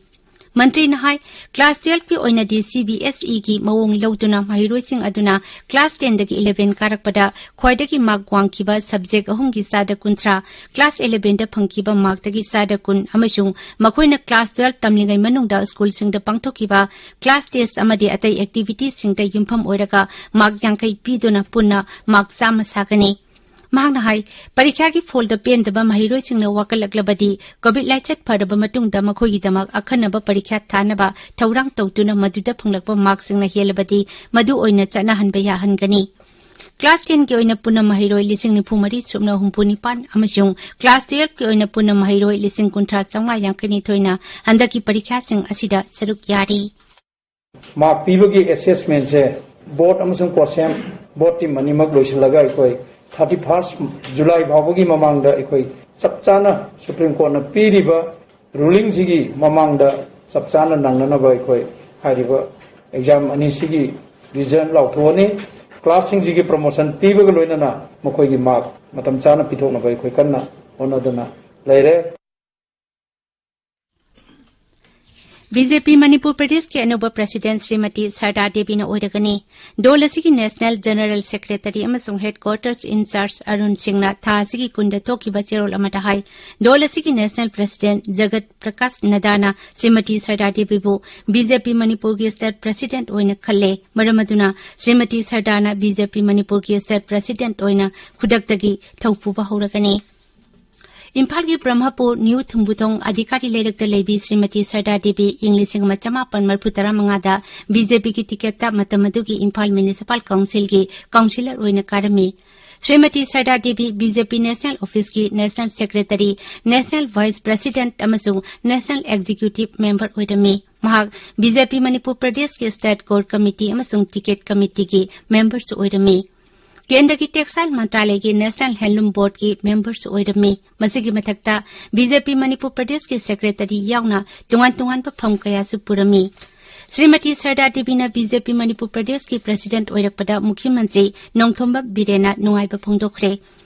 ꯃꯟꯇ꯭ꯔꯤꯅ ꯍꯥꯏ, ꯀ꯭ꯂꯥꯁ ꯇꯨꯋꯦꯜꯐꯀꯤ ꯑꯣꯏꯅꯗꯤ ꯁꯤ ꯕꯤ ꯑꯦꯁ ꯏꯒꯤ ꯃꯑꯣꯡ ꯂꯧꯗꯨꯅ ꯃꯍꯩꯔꯣꯏꯁꯤꯡ ꯑꯗꯨꯅ ꯀ꯭ꯂꯥꯁ ꯇꯦꯟꯗꯒꯤ ꯏꯂꯦꯚꯦꯟ ꯀꯥꯔꯛꯄꯗ ꯈ꯭ꯋꯥꯏꯗꯒꯤ ꯃꯥꯔꯛ ꯋꯥꯡꯈꯤꯕ ꯁꯕꯖꯦꯛ ꯑꯍꯨꯝꯒꯤ ꯆꯥꯗ ꯀꯨꯟꯊ꯭ꯔꯥ, ꯀ꯭ꯂꯥꯁ ꯏꯂꯦꯚꯦꯟꯗ ꯐꯪꯈꯤꯕ ꯃꯥꯔꯛꯇꯒꯤ ꯆꯥꯗ ꯀꯨꯟ ꯑꯃꯁꯨꯡ ꯃꯈꯣꯏꯅ ꯀ꯭ꯂꯥꯁ ꯇꯨꯋꯦꯜꯐ ꯇꯝꯂꯤꯉꯩ ꯃꯅꯨꯡꯗ ꯁ꯭ꯀꯨꯜꯁꯤꯡꯗ ꯄꯥꯡꯊꯣꯛꯈꯤꯕ ꯀ꯭ꯂꯥꯁ ꯇꯦꯁ ꯑꯃꯗꯤ ꯑꯇꯩ ꯑꯦꯛꯇꯤꯚꯤꯇꯤꯁꯤꯡꯗ ꯌꯨꯝꯐꯝ ꯑꯣꯏꯔꯒ ꯃꯥꯔꯛ ꯌꯥꯡꯈꯩ ꯄꯤꯗꯨꯅ ꯄꯨꯟꯅ ꯃꯥꯔꯛ ꯆꯥꯝꯃ ꯁꯥꯒꯅꯤ꯫ ꯃꯍꯥꯛꯅ ꯍꯥꯏ, ꯄꯔꯤꯈ꯭ꯌꯥꯒꯤ ꯐꯣꯜꯗ ꯄꯦꯟꯗꯕ ꯃꯍꯩꯔꯣꯏꯁꯤꯡꯅ ꯋꯥꯀꯠꯂꯛꯂꯕꯗꯤ ꯀꯣꯚꯤꯗ ꯂꯥꯏꯆꯠ ꯐꯔꯕ ꯃꯇꯨꯡꯗ ꯃꯈꯣꯏꯒꯤꯗꯃꯛ ꯑꯈꯟꯅꯕ ꯄꯔꯤꯈ꯭ꯌꯥ ꯊꯥꯅꯕ ꯊꯧꯔꯥꯡ ꯇꯧꯗꯨꯅ ꯃꯗꯨꯗ ꯐꯪꯂꯛꯄ ꯃꯥꯔꯛꯁꯤꯡꯅ ꯍꯦꯜꯂꯕꯗꯤ ꯃꯗꯨ ꯑꯣꯏꯅ ꯆꯠꯅꯍꯟꯕ ꯌꯥꯍꯟꯒꯅꯤ꯫ ꯀ꯭ꯂꯥꯁ ꯇꯦꯟꯒꯤ ꯑꯣꯏꯅ ꯄꯨꯟꯅ ꯃꯍꯩꯔꯣꯏ ꯂꯤꯁꯤꯡ ꯅꯤꯐꯨ ꯃꯔꯤ ꯁꯨꯞꯅ ꯍꯨꯝꯐꯨ ꯅꯤꯄꯥꯟ ꯑꯃꯁꯨꯡ ꯀ꯭ꯂꯥꯁ ꯇꯨꯋꯦꯜꯐꯀꯤ ꯑꯣꯏꯅ ꯄꯨꯟꯅ ꯃꯍꯩꯔꯣꯏ ꯂꯤꯁꯤꯡ ꯀꯨꯟꯊ꯭ꯔꯥ ꯆꯥꯝꯃꯉꯥ ꯌꯥꯡꯈꯩ ꯅꯤꯊꯣꯏꯅ ꯍꯟꯗꯛꯀꯤ ꯄꯔꯤꯈ꯭ꯌꯥꯁꯤꯡ ꯑꯁꯤꯗ ꯁꯔꯨꯛ ꯌꯥꯔꯤ꯫ ꯃꯥꯔꯛ ꯄꯤꯕꯒꯤ ꯑꯦꯁꯦꯁꯃꯦꯟꯁꯦ ꯕꯣꯔꯗ ꯑꯃꯁꯨꯡ ꯀꯣꯁꯦꯝ ꯕꯣꯔꯗ ꯇꯤꯝ ꯑꯅꯤꯃꯛ ꯂꯣꯏꯁꯤꯜꯂꯒ ꯑꯩꯈꯣꯏ ꯊꯥꯔꯇꯤ ꯐꯥꯔꯁ ꯖꯨꯂꯥꯏ ꯐꯥꯎꯕꯒꯤ ꯃꯃꯥꯡꯗ ꯑꯩꯈꯣꯏ ꯆꯞ ꯆꯥꯅ ꯁꯨꯄ꯭ꯔꯤꯝ ꯀꯣꯔꯠꯅ ꯄꯤꯔꯤꯕ ꯔꯨꯂꯤꯡꯁꯤꯒꯤ ꯃꯃꯥꯡꯗ ꯆꯞ ꯆꯥꯅ ꯅꯪꯅꯅꯕ ꯑꯩꯈꯣꯏ ꯍꯥꯏꯔꯤꯕ ꯑꯦꯛꯖꯥꯝ ꯑꯅꯤꯁꯤꯒꯤ ꯔꯤꯖꯜ ꯂꯥꯎꯊꯣꯛꯑꯅꯤ꯫ ꯀ꯭ꯂꯥꯁꯁꯤꯡꯁꯤꯒꯤ ꯄ꯭ꯔꯣꯃꯣꯁꯟ ꯄꯤꯕꯒ ꯂꯣꯏꯅꯅ ꯃꯈꯣꯏꯒꯤ ꯃꯥꯔꯛ ꯃꯇꯝ ꯆꯥꯅ ꯄꯤꯊꯣꯛꯅꯕ ꯑꯩꯈꯣꯏ ꯀꯟꯅ ꯍꯣꯠꯅꯗꯨꯅ ꯂꯩꯔꯦ꯫ ꯕꯤ ꯖꯦ ꯄꯤ ꯃꯅꯤꯄꯨꯔ ꯄ꯭ꯔꯗꯦꯁꯀꯤ ꯑꯅꯧꯕ ꯄ꯭ꯔꯁꯤꯗꯦꯟꯠ ꯁ꯭ꯔꯤꯃꯇꯤ ꯁꯔꯗꯥ ꯗꯦꯕꯤꯅ ꯑꯣꯏꯔꯒꯅꯤ꯫ ꯗꯣꯜ ꯑꯁꯤꯒꯤ ꯅꯦꯁꯅꯦꯜ ꯖꯦꯅꯔꯦꯜ ꯁꯦꯀ꯭ꯔꯦꯇꯔꯤ ꯑꯃꯁꯨꯡ ꯍꯦꯗꯀ꯭ꯋꯥꯇꯔꯁ ꯏꯟꯆꯥꯔꯖ ꯑꯔꯨꯟ ꯁꯤꯡꯅ ꯊꯥ ꯑꯁꯤꯒꯤ ꯀꯨꯟꯗ ꯊꯣꯛꯈꯤꯕ ꯆꯦꯔꯣꯜ ꯑꯃꯗ ꯍꯥꯏ, ꯗꯣꯜ ꯑꯁꯤꯒꯤ ꯅꯦꯁꯅꯦꯜ ꯄ꯭ꯔꯁꯤꯗꯦꯟꯠ ꯖꯒꯠ ꯄ꯭ꯔꯀꯥꯁ ꯅꯗꯥꯅ ꯁ꯭ꯔꯤꯃꯇꯤ ꯁꯔꯗꯥ ꯗꯦꯕꯤꯕꯨ ꯕꯤ ꯖꯦ ꯄꯤ ꯃꯅꯤꯄꯨꯔꯒꯤ ꯁ꯭ꯇꯦꯠ ꯄ꯭ꯔꯁꯤꯗꯦꯟꯠ ꯑꯣꯏꯅ ꯈꯜꯂꯦ꯫ ꯃꯔꯝ ꯑꯗꯨꯅ ꯁ꯭ꯔꯤꯃꯇꯤ ꯁꯔꯗꯥꯅ ꯕꯤ ꯖꯦ ꯄꯤ ꯃꯅꯤꯄꯨꯔꯒꯤ ꯁ꯭ꯇꯦꯠ ꯄ꯭ꯔꯁꯤꯗꯦꯟꯠ ꯑꯣꯏꯅ ꯈꯨꯗꯛꯇꯒꯤ ꯊꯧꯄꯨꯕ ꯍꯧꯔꯒꯅꯤ꯫ ꯏꯝꯐꯥꯜꯒꯤ ꯕ꯭ꯔꯍ꯭ꯃꯄꯨꯔ ꯅ꯭ꯌꯨ ꯊꯨꯝꯕꯨꯊꯣꯡ ꯑꯙꯤꯀꯥꯔꯤ ꯂꯩꯔꯛꯇ ꯂꯩꯕꯤ ꯁ꯭ꯔꯤꯃꯇꯤ ꯁꯔꯗꯥ ꯗꯦꯕꯤ ꯏꯪ ꯂꯤꯁꯤꯡ ꯑꯃ ꯆꯃꯥꯄꯟ ꯃꯔꯤꯐꯨ ꯇꯔꯥ ꯃꯉꯥꯗ ꯕꯤ ꯖꯦ ꯄꯤꯒꯤ ꯇꯤꯀꯦꯠꯇ ꯃꯇꯝ ꯑꯗꯨꯒꯤ ꯏꯝꯐꯥꯜ ꯃ꯭ꯌꯨꯅꯤꯁꯤꯄꯥꯜ ꯀꯥꯎꯟꯁꯤꯜꯒꯤ ꯀꯥꯎꯟꯁꯤꯂꯔ ꯑꯣꯏꯅ ꯀꯥꯔꯝꯃꯤ꯫ ꯁ꯭ꯔꯤꯃꯇꯤ ꯁꯔꯗꯥ ꯗꯦꯕꯤ ꯕꯤ ꯖꯦ ꯄꯤ ꯅꯦꯁꯅꯦꯜ ꯑꯣꯐꯤꯁꯀꯤ national secretary, national vice president ꯑꯃꯁꯨꯡ ꯅꯦꯁꯅꯦꯜ ꯑꯦꯛꯖꯤꯀ꯭ꯌꯨꯇꯤꯚ ꯃꯦꯝꯕꯔ ꯑꯣꯏꯔꯝꯃꯤ꯫ ꯃꯍꯥꯛ ꯕꯤ ꯖꯦ ꯄꯤ ꯃꯅꯤꯄꯨꯔ ꯄ꯭ꯔꯗꯦꯁꯀꯤ ꯁ꯭ꯇꯦꯠ ꯀꯣꯔ ꯀꯃꯤꯇꯤ ꯑꯃꯁꯨꯡ ꯇꯤꯀꯦꯠ ꯀꯃꯤꯇꯤꯒꯤ ꯃꯦꯝꯕꯔꯁꯨ ꯑꯣꯏꯔꯝꯃꯤ꯫ ꯀꯦꯟꯗ꯭ꯔꯒꯤ ꯇꯦꯛꯁꯇꯥꯏꯜ ꯃꯟꯇ꯭ꯔꯥꯂꯌꯒꯤ ꯅꯦꯁꯅꯦꯜ ꯍꯦꯟꯂꯨꯝ ꯕꯣꯔꯗꯀꯤ ꯃꯦꯝꯕꯔꯁꯨ ꯑꯣꯏꯔꯝꯃꯤ꯫ ꯃꯁꯤꯒꯤ ꯃꯊꯛꯇ ꯕꯤ ꯖꯦ ꯄꯤ ꯃꯅꯤꯄꯨꯔ ꯄ꯭ꯔꯗꯦꯁꯀꯤ ꯁꯦꯀ꯭ꯔꯦꯇꯔꯤ ꯌꯥꯎꯅ ꯇꯣꯉꯥꯟ ꯇꯣꯉꯥꯟꯕ ꯐꯝ ꯀꯌꯥꯁꯨ ꯄꯨꯔꯝꯃꯤ꯫ ꯁ꯭ꯔꯤꯃꯇꯤ ꯁꯔꯗꯥ ꯗꯦꯕꯤꯅ ꯕꯤ ꯖꯦ ꯄꯤ ꯃꯅꯤꯄꯨꯔ ꯄ꯭ꯔꯗꯦꯁꯀꯤ ꯄ꯭ꯔꯁꯤꯗꯦꯟꯠ ꯑꯣꯏꯔꯛꯄꯗ ꯃꯨꯈ꯭ꯌ ꯃꯟꯇ꯭ꯔꯤ ꯅꯣꯡꯊꯣꯝꯕꯝ ꯕꯤꯔꯦꯟꯅ ꯅꯨꯡꯉꯥꯏꯕ ꯐꯣꯡꯗꯣꯛꯈ꯭ꯔꯦ꯫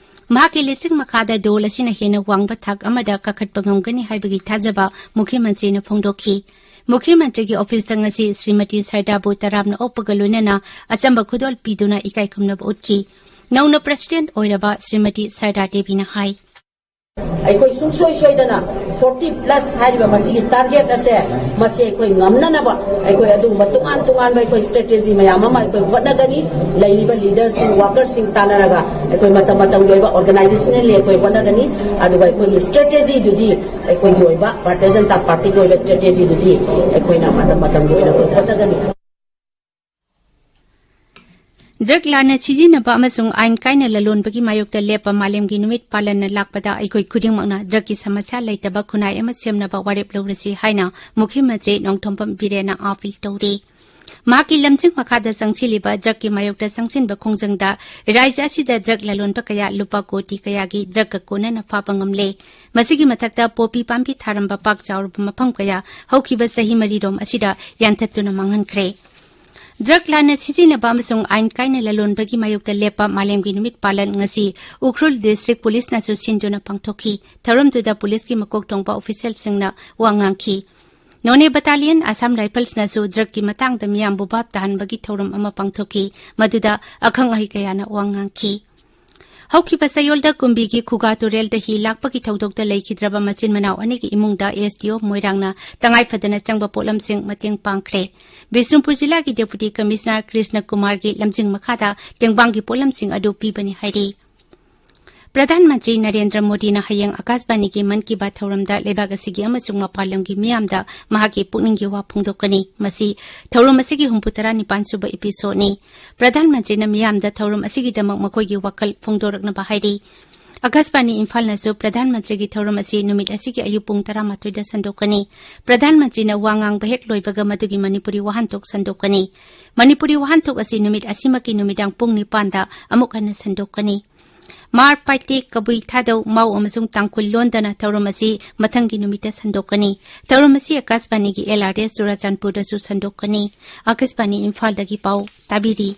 ꯃꯍꯥꯛꯀꯤ ꯂꯤꯆꯤꯡ ꯃꯈꯥꯗ ꯗꯣꯜ ꯑꯁꯤꯅ ꯍꯦꯟꯅ ꯋꯥꯡꯕ ꯊꯥꯛ ꯑꯃꯗ ꯀꯥꯈꯠꯄ ꯉꯝꯒꯅꯤ ꯍꯥꯏꯕꯒꯤ ꯊꯥꯖꯕ ꯃꯨꯈ꯭ꯌ ꯃꯟꯇ꯭ꯔꯤꯅ ꯐꯣꯡꯗꯣꯛꯈꯤ꯫ ꯃꯨꯈ꯭ꯌ ꯃꯟꯇ꯭ꯔꯤꯒꯤ ꯑꯣꯐꯤꯁꯇ ꯉꯁꯤ ꯁ꯭ꯔꯤꯃꯇꯤ ꯁꯔꯗꯥꯕꯨ ꯇꯔꯥꯝꯅ ꯑꯣꯛꯄꯒ ꯂꯣꯏꯅꯅ ꯑꯆꯝꯕ ꯈꯨꯗꯣꯜ ꯄꯤꯗꯨꯅ ꯏꯀꯥꯏ ꯈꯨꯝꯅꯕ ꯎꯠꯈꯤ꯫ ꯅꯧꯅ ꯄ꯭ꯔꯁꯤꯗꯦꯟꯠ ꯑꯣꯏꯔꯕ ꯁ꯭ꯔꯤꯃꯇꯤ ꯁꯔꯗꯥ ꯗꯦꯕꯤꯅ ꯍꯥꯏ꯫ ꯑꯩꯈꯣꯏ ꯁꯨꯡꯁꯣꯏ ꯁꯣꯏꯗꯅ ꯐꯣꯔꯇꯤ ꯄ꯭ꯂꯁ ꯍꯥꯏꯔꯤꯕ ꯃꯁꯤꯒꯤ ꯇꯥꯔꯒꯦꯠ ꯑꯁꯦ, ꯃꯁꯤ ꯑꯩꯈꯣꯏ ꯉꯝꯅꯅꯕ ꯑꯩꯈꯣꯏ ꯑꯗꯨꯒꯨꯝꯕ ꯇꯣꯉꯥꯟ ꯇꯣꯉꯥꯟꯕ ꯑꯩꯈꯣꯏ ꯁ꯭ꯇ꯭ꯔꯦꯇꯦꯖꯤ ꯃꯌꯥꯝ ꯑꯃ ꯑꯩꯈꯣꯏ ꯍꯣꯠꯅꯒꯅꯤ꯫ ꯂꯩꯔꯤꯕ ꯂꯤꯗꯔꯁꯤꯡ, ꯋꯥꯀꯔꯁꯤꯡ ꯇꯥꯟꯅꯔꯒ ꯑꯩꯈꯣꯏ ꯃꯇꯝ ꯃꯇꯝꯒꯤ ꯑꯣꯏꯕ ꯑꯣꯔꯒꯅꯥꯏꯖꯦꯁꯅꯦꯜꯂꯤ ꯑꯩꯈꯣꯏ ꯍꯣꯠꯅꯒꯅꯤ꯫ ꯑꯗꯨꯒ ꯑꯩꯈꯣꯏꯒꯤ ꯁ꯭ꯇ꯭ꯔꯦꯇꯦꯖꯤꯗꯨꯗꯤ ꯑꯩꯈꯣꯏꯒꯤ ꯑꯣꯏꯕ ꯚꯥꯔꯇꯤꯌ ꯖꯅꯇꯥ ꯄꯥꯔꯇꯤꯒꯤ ꯑꯣꯏꯕ ꯁ꯭ꯇ꯭ꯔꯦꯇꯦꯖꯤꯗꯨꯗꯤ ꯑꯩꯈꯣꯏꯅ ꯃꯇꯝ ꯃꯇꯝꯒꯤ ꯑꯣꯏꯅ ꯑꯩꯈꯣꯏ ꯍꯣꯠꯅꯒꯅꯤ꯫ ꯗ꯭ꯔꯒ ꯂꯥꯟꯅ ꯁꯤꯖꯤꯟꯅꯕ ꯑꯃꯁꯨꯡ ꯑꯥꯏꯟ ꯀꯥꯏꯅ ꯂꯂꯣꯟꯕꯒꯤ ꯃꯥꯌꯣꯛꯇ ꯂꯦꯞꯄ ꯃꯥꯂꯦꯝꯒꯤ ꯅꯨꯃꯤꯠ ꯄꯥꯂꯟꯅ ꯂꯥꯛꯄꯗ ꯑꯩꯈꯣꯏ ꯈꯨꯗꯤꯡꯃꯛꯅ ꯗ꯭ꯔꯒꯀꯤ ꯁꯃꯁ꯭ꯌꯥ ꯂꯩꯇꯕ ꯈꯨꯟꯅꯥꯏ ꯑꯃ ꯁꯦꯝꯅꯕ ꯋꯥꯔꯦꯞ ꯂꯧꯔꯁꯤ ꯍꯥꯏꯅ ꯃꯨꯈ꯭ꯌ ꯃꯟꯇ꯭ꯔꯤ ꯅꯣꯡꯊꯣꯝꯕꯝ ꯕꯤꯔꯦꯟꯅ ꯑꯥꯄꯤꯜ ꯇꯧꯔꯤ꯫ ꯃꯍꯥꯛꯀꯤ ꯂꯝꯖꯤꯡ ꯃꯈꯥꯗ ꯆꯪꯁꯤꯜꯂꯤꯕ ꯗ꯭ꯔꯒꯀꯤ ꯃꯥꯌꯣꯛꯇ ꯆꯪꯁꯤꯟꯕ ꯈꯣꯡꯖꯪꯗ ꯔꯥꯖ꯭ꯌ ꯑꯁꯤꯗ ꯗ꯭ꯔꯒ ꯂꯂꯣꯟꯕ ꯀꯌꯥ ꯂꯨꯄꯥ ꯀꯣꯇꯤ ꯀꯌꯥꯒꯤ ꯗ꯭ꯔꯒꯀ ꯀꯣꯟꯅꯅ ꯐꯥꯕ ꯉꯝꯂꯦ꯫ ꯃꯁꯤꯒꯤ ꯃꯊꯛꯇ ꯄꯣꯄꯤ ꯄꯥꯝꯕꯤ ꯊꯥꯔꯝꯕ ꯄꯥꯛ ꯆꯥꯎꯔꯕ ꯃꯐꯝ ꯀꯌꯥ ꯍꯧꯈꯤꯕ ꯆꯍꯤ ꯃꯔꯤꯔꯣꯝ ꯑꯁꯤꯗ ꯌꯥꯟꯊꯠꯇꯨꯅ ꯃꯥꯡꯍꯟꯈ꯭ꯔꯦ꯫ ꯗ꯭ꯔꯒ ꯂꯥꯟꯅ ꯁꯤꯖꯤꯟꯅꯕ ꯑꯃꯁꯨꯡ ꯑꯥꯏꯟ ꯀꯥꯏꯅ ꯂꯂꯣꯟꯕꯒꯤ ꯃꯥꯌꯣꯛꯇ ꯂꯦꯞꯄ ꯃꯥꯂꯦꯝꯒꯤ ꯅꯨꯃꯤꯠ ꯄꯥꯂꯟ ꯉꯁꯤ ꯎꯈ꯭ꯔꯨꯜ ꯗꯤꯁꯇ꯭ꯔꯤꯛ ꯄꯨꯂꯤꯁꯅꯁꯨ ꯁꯤꯟꯗꯨꯅ ꯄꯥꯡꯊꯣꯛꯈꯤ꯫ ꯊꯧꯔꯝꯗꯨꯗ ꯄꯨꯂꯤꯁꯀꯤ ꯃꯀꯣꯛ ꯊꯣꯡꯕ ꯑꯣꯐꯤꯁꯤꯌꯦꯜꯁꯤꯡꯅ ꯋꯥ ꯉꯥꯡꯈꯤ꯫ ꯅꯣꯅꯦ ꯕꯠꯇꯥꯂꯤꯌꯟ ꯑꯁꯥꯝ ꯔꯥꯏꯐꯜꯁꯅꯁꯨ ꯗ꯭ꯔꯒꯀꯤ ꯃꯇꯥꯡꯗ ꯃꯤꯌꯥꯝꯕꯨ ꯚꯥꯞ ꯇꯥꯍꯟꯕꯒꯤ ꯊꯧꯔꯝ ꯑꯃ ꯄꯥꯡꯊꯣꯛꯈꯤ꯫ ꯃꯗꯨꯗ ꯑꯈꯪ ꯑꯍꯩ ꯀꯌꯥꯅ ꯋꯥ ꯉꯥꯡꯈꯤ꯫ ꯍꯧꯈꯤꯕ ꯆꯌꯣꯜꯗ ꯀꯨꯝꯕꯤꯒꯤ ꯈꯨꯒꯥ ꯇꯨꯔꯦꯜꯗ ꯍꯤ ꯂꯥꯛꯄꯒꯤ ꯊꯧꯗꯣꯛꯇ ꯂꯩꯈꯤꯗ꯭ꯔꯕ ꯃꯆꯤꯟ ꯃꯅꯥꯎ ꯑꯅꯤꯒꯤ ꯏꯃꯨꯡꯗ ꯑꯦꯁ ꯗꯤ ꯑꯣ ꯃꯣꯏꯔꯥꯡꯅ ꯇꯉꯥꯏ ꯐꯗꯅ ꯆꯪꯕ ꯄꯣꯠꯂꯝꯁꯤꯡ ꯃꯇꯦꯡ ꯄꯥꯡꯈ꯭ꯔꯦ꯫ ꯕꯤꯁꯅꯨꯄꯨꯔ ꯖꯤꯂꯥꯒꯤ ꯗꯦꯄꯨꯇꯤ ꯀꯃꯤꯁꯅꯔ ꯀ꯭ꯔꯤꯁꯅ ꯀꯨꯃꯥꯔꯒꯤ ꯂꯝꯖꯤꯡ ꯃꯈꯥꯗ ꯇꯦꯡꯕꯥꯡꯒꯤ ꯄꯣꯠꯂꯝꯁꯤꯡ ꯑꯗꯨ ꯄꯤꯕꯅꯤ ꯍꯥꯏꯔꯤ꯫ ꯄ꯭ꯔꯙꯥꯟ ꯃꯟꯇ꯭ꯔꯤ ꯅꯔꯦꯟꯗ꯭ꯔ ꯃꯣꯗꯤꯅ ꯍꯌꯦꯡ ꯑꯀꯥꯁꯕꯥꯅꯤꯒꯤ ꯃꯟ ꯀꯤ ꯕꯥꯠ ꯊꯧꯔꯝꯗ ꯂꯩꯕꯥꯛ ꯑꯁꯤꯒꯤ ꯑꯃꯁꯨꯡ ꯃꯄꯥꯟ ꯂꯝꯒꯤ ꯃꯤꯌꯥꯝꯗ ꯃꯍꯥꯛꯀꯤ ꯄꯨꯛꯅꯤꯡꯒꯤ ꯋꯥ ꯐꯣꯡꯗꯣꯛꯀꯅꯤ꯫ ꯃꯁꯤ ꯊꯧꯔꯝ ꯑꯁꯤꯒꯤ ꯍꯨꯝꯐꯨ ꯇꯔꯥ ꯅꯤꯄꯥꯟ ꯁꯨꯕ ꯏꯄꯤꯁꯣꯗꯅꯤ꯫ ꯄ꯭ꯔꯙꯥꯟ ꯃꯟꯇ꯭ꯔꯤꯅ ꯃꯤꯌꯥꯝꯗ ꯊꯧꯔꯝ ꯑꯁꯤꯒꯤꯗꯃꯛ ꯃꯈꯣꯏꯒꯤ ꯋꯥꯈꯜ ꯐꯣꯡꯗꯣꯔꯛꯅꯕ ꯍꯥꯏꯔꯤ꯫ ꯑꯀꯥꯁꯕꯥꯅꯤ ꯏꯝꯐꯥꯜꯅꯁꯨ ꯄ꯭ꯔꯙꯥꯟ ꯃꯟꯇ꯭ꯔꯤꯒꯤ ꯊꯧꯔꯝ ꯑꯁꯤ ꯅꯨꯃꯤꯠ ꯑꯁꯤꯒꯤ ꯑꯌꯨꯛ ꯄꯨꯡ ꯇꯔꯥꯃꯥꯊꯣꯏꯗ ꯁꯟꯗꯣꯛꯀꯅꯤ꯫ ꯄ꯭ꯔꯙꯥꯟ ꯃꯟꯇ꯭ꯔꯤꯅ ꯋꯥ ꯉꯥꯡꯕ ꯍꯦꯛ ꯂꯣꯏꯕꯒ ꯃꯗꯨꯒꯤ ꯃꯅꯤꯄꯨꯔꯤ ꯋꯥꯍꯟꯊꯣꯛ ꯁꯟꯗꯣꯛꯀꯅꯤ꯫ ꯃꯅꯤꯄꯨꯔꯤ ꯋꯥꯍꯟꯊꯣꯛ ꯑꯁꯤ ꯅꯨꯃꯤꯠ ꯑꯁꯤꯃꯛꯀꯤ ꯅꯨꯃꯤꯗꯥꯡ ꯄꯨꯡ ꯅꯤꯄꯥꯟꯗ ꯑꯃꯨꯛ ꯍꯟꯅ ꯁꯟꯗꯣꯛꯀꯅꯤ꯫ ꯃꯥꯔ, ꯄꯥꯏꯇꯦ, ꯀꯕꯨꯏ, ꯊꯥꯗꯧ, ꯃꯥꯎ ꯑꯃꯁꯨꯡ ꯇꯥꯡꯈꯨꯜ ꯂꯣꯟꯗꯅ ꯊꯧꯔꯝ ꯑꯁꯤ ꯃꯊꯪꯒꯤ ꯅꯨꯃꯤꯠꯇ ꯁꯟꯗꯣꯛꯀꯅꯤ꯫ ꯊꯧꯔꯝ ꯑꯁꯤ ꯑꯀꯥꯁꯕꯥꯅꯤꯒꯤ ꯑꯦꯜ ꯑꯥꯔ ꯑꯦꯁ ꯆꯨꯔꯥꯆꯥꯟꯄꯨꯔꯗꯁꯨ ꯁꯟꯗꯣꯛꯀꯅꯤ꯫ ꯑꯀꯥꯁꯕꯥꯅꯤ ꯏꯝꯐꯥꯜꯗꯒꯤ ꯄꯥꯎ ꯇꯥꯕꯤꯔꯤ꯫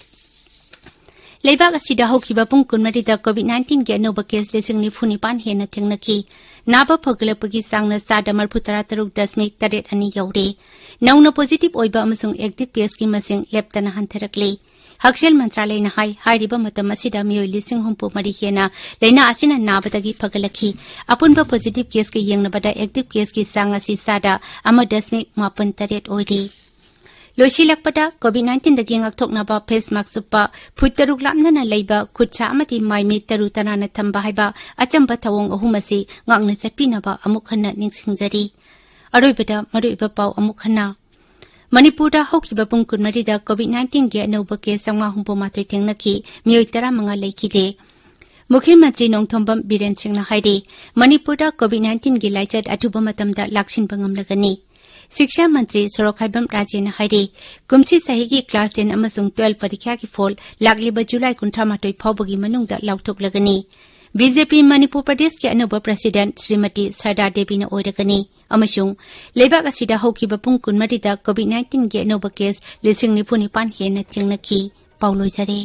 ꯂꯩꯕꯥꯛ ꯑꯁꯤꯗ ꯍꯧꯈꯤꯕ ꯄꯨꯡ ꯀꯨꯟꯃꯔꯤꯗ ꯀꯣꯚꯤꯗ ꯅꯥꯏꯟꯇꯤꯟꯒꯤ ꯑꯅꯧꯕ ꯀꯦꯁ ꯂꯤꯁꯤꯡ ꯅꯤꯐꯨ ꯅꯤꯄꯥꯟ ꯍꯦꯟꯅ ꯊꯦꯡꯅꯈꯤ꯫ ꯅꯥꯕ ꯐꯒꯠꯂꯛꯄꯒꯤ ꯆꯥꯡꯅ ꯆꯥꯗ ꯃꯔꯤꯐꯨ ꯇꯔꯥ ꯇꯔꯨꯛ ꯗꯁꯃꯤꯛ ꯇꯔꯦꯠ ꯑꯅꯤ ꯌꯧꯔꯦ꯫ ꯅꯧꯅ ꯄꯣꯖꯤꯇꯤꯚ ꯑꯣꯏꯕ ꯑꯃꯁꯨꯡ ꯑꯦꯛꯇꯤꯚ ꯀꯦꯁꯀꯤ ꯃꯁꯤꯡ ꯂꯦꯞꯇꯅ ꯍꯟꯊꯔꯛꯂꯤ꯫ ꯍꯛꯁꯦꯜ ꯃꯟꯇ꯭ꯔꯥꯂꯌꯅ ꯍꯥꯏ, ꯍꯥꯏꯔꯤꯕ ꯃꯇꯝ ꯑꯁꯤꯗ ꯃꯤꯑꯣꯏ ꯂꯤꯁꯤꯡ ꯍꯨꯝꯐꯨ ꯃꯔꯤ ꯍꯦꯟꯅ ꯂꯥꯏꯅꯥ ꯑꯁꯤꯅ ꯅꯥꯕꯗꯒꯤ ꯐꯒꯠꯂꯛꯈꯤ꯫ ꯑꯄꯨꯟꯕ ꯄꯣꯖꯤꯇꯤꯚ ꯀꯦꯁꯀ ꯌꯦꯡꯅꯕꯗ ꯑꯦꯛꯇꯤꯚ ꯀꯦꯁꯀꯤ ꯆꯥꯡ ꯑꯁꯤ ꯆꯥꯗ ꯑꯃ ꯗꯁꯃꯤꯛ ꯃꯥꯄꯟ ꯇꯔꯦꯠ ꯑꯣꯏꯔꯤ꯫ ꯂꯣꯏꯁꯤꯜꯂꯛꯄꯗ, ꯀꯣꯚꯤꯗ ꯅꯥꯏꯟꯇꯤꯟꯗꯒꯤ ꯉꯥꯛꯊꯣꯛꯅꯕ ꯐꯦꯁ ꯃꯥꯛꯁ ꯎꯞꯄ, ꯐꯨꯠ ꯇꯔꯨꯛ ꯂꯥꯞꯅꯅ ꯂꯩꯕ, ꯈꯨꯠ ꯁꯥ ꯑꯃꯗꯤ ꯃꯥꯏ ꯃꯤꯠ ꯇꯔꯨ ꯇꯅꯥꯟꯅ ꯊꯝꯕ ꯍꯥꯏꯕ ꯑꯆꯝꯕ ꯊꯧꯑꯣꯡ ꯑꯍꯨꯝ ꯑꯁꯤ ꯉꯥꯛꯅ ꯆꯠꯄꯤꯅꯕ ꯑꯃꯨꯛ ꯍꯟꯅ ꯅꯤꯡꯁꯤꯡꯖꯔꯤ꯫ ꯑꯔꯣꯏꯕꯗ ꯃꯔꯨꯑꯣꯏꯕ ꯄꯥꯎ ꯑꯃꯨꯛ ꯍꯟꯅ꯫ ꯃꯅꯤꯄꯨꯔꯗ ꯍꯧꯈꯤꯕ ꯄꯨꯡ ꯀꯨꯟꯃꯔꯤꯗ ꯀꯣꯚꯤꯗ ꯅꯥꯏꯟꯇꯤꯟꯒꯤ ꯑꯅꯧꯕ ꯀꯦꯁ ꯆꯥꯝꯃꯉꯥ ꯍꯨꯝꯐꯨ ꯃꯥꯊꯣꯏ ꯊꯦꯡꯅꯈꯤ, ꯃꯤꯑꯣꯏ ꯇꯔꯥꯃꯉꯥ ꯂꯩꯈꯤꯗꯦ꯫ ꯃꯨꯈ꯭ꯌ ꯃꯟꯇ꯭ꯔꯤ ꯅꯣꯡꯊꯣꯝꯕꯝ ꯕꯤꯔꯦꯟ ꯁꯤꯡꯅ ꯍꯥꯏꯔꯤ, ꯃꯅꯤꯄꯨꯔꯗ ꯀꯣꯚꯤꯗ ꯅꯥꯏꯟꯇꯤꯟꯒꯤ ꯂꯥꯏꯆꯠ ꯑꯊꯨꯕ ꯃꯇꯝꯗ ꯂꯥꯛꯁꯤꯟꯕ ꯉꯝꯂꯒꯅꯤ꯫ ꯁꯤꯛꯁꯥ ꯃꯟꯇ꯭ꯔꯤ ꯁꯣꯔꯣꯛꯈꯥꯏꯕꯝ ꯔꯥꯖꯦꯟꯅ ꯍꯥꯏꯔꯤ, ꯀꯨꯝꯁꯤ ꯆꯍꯤꯒꯤ ꯀ꯭ꯂꯥꯁ ꯇꯦꯟ ꯑꯃꯁꯨꯡ ꯇꯨꯋꯦꯜꯐ ꯄꯔꯤꯈ꯭ꯌꯥꯒꯤ ꯐꯣꯜ ꯂꯥꯛꯂꯤꯕ ꯖꯨꯂꯥꯏ ꯀꯨꯟꯊ꯭ꯔꯥ ꯃꯥꯊꯣꯏ ꯐꯥꯎꯕꯒꯤ ꯃꯅꯨꯡꯗ ꯂꯥꯎꯊꯣꯛꯂꯒꯅꯤ꯫ ꯕꯤꯖꯦꯄꯤ ꯃꯅꯤꯄꯨꯔ ꯄ꯭ꯔꯗꯦꯁꯀꯤ ꯑꯅꯧꯕ ꯄ꯭ꯔꯁꯤꯗꯦꯟꯠ ꯁ꯭ꯔꯤꯃꯇꯤ ꯁꯔꯗꯥ ꯗꯦꯕꯤꯅ ꯑꯣꯏꯔꯒꯅꯤ ꯑꯃꯁꯨꯡ ꯂꯩꯕꯥꯛ ꯑꯁꯤꯗ ꯍꯧꯈꯤꯕ ꯄꯨꯡ ꯀꯨꯟꯃꯔꯤꯗ ꯀꯣꯚꯤꯗ ꯅꯥꯏꯟꯇꯤꯟꯒꯤ ꯑꯅꯧꯕ ꯀꯦꯁ ꯂꯤꯁꯤꯡ ꯅꯤꯐꯨ ꯅꯤꯄꯥꯟ ꯍꯦꯟꯅ ꯊꯦꯡꯅꯈꯤ꯫ ꯄꯥꯎ ꯂꯣꯏꯖꯔꯦ꯫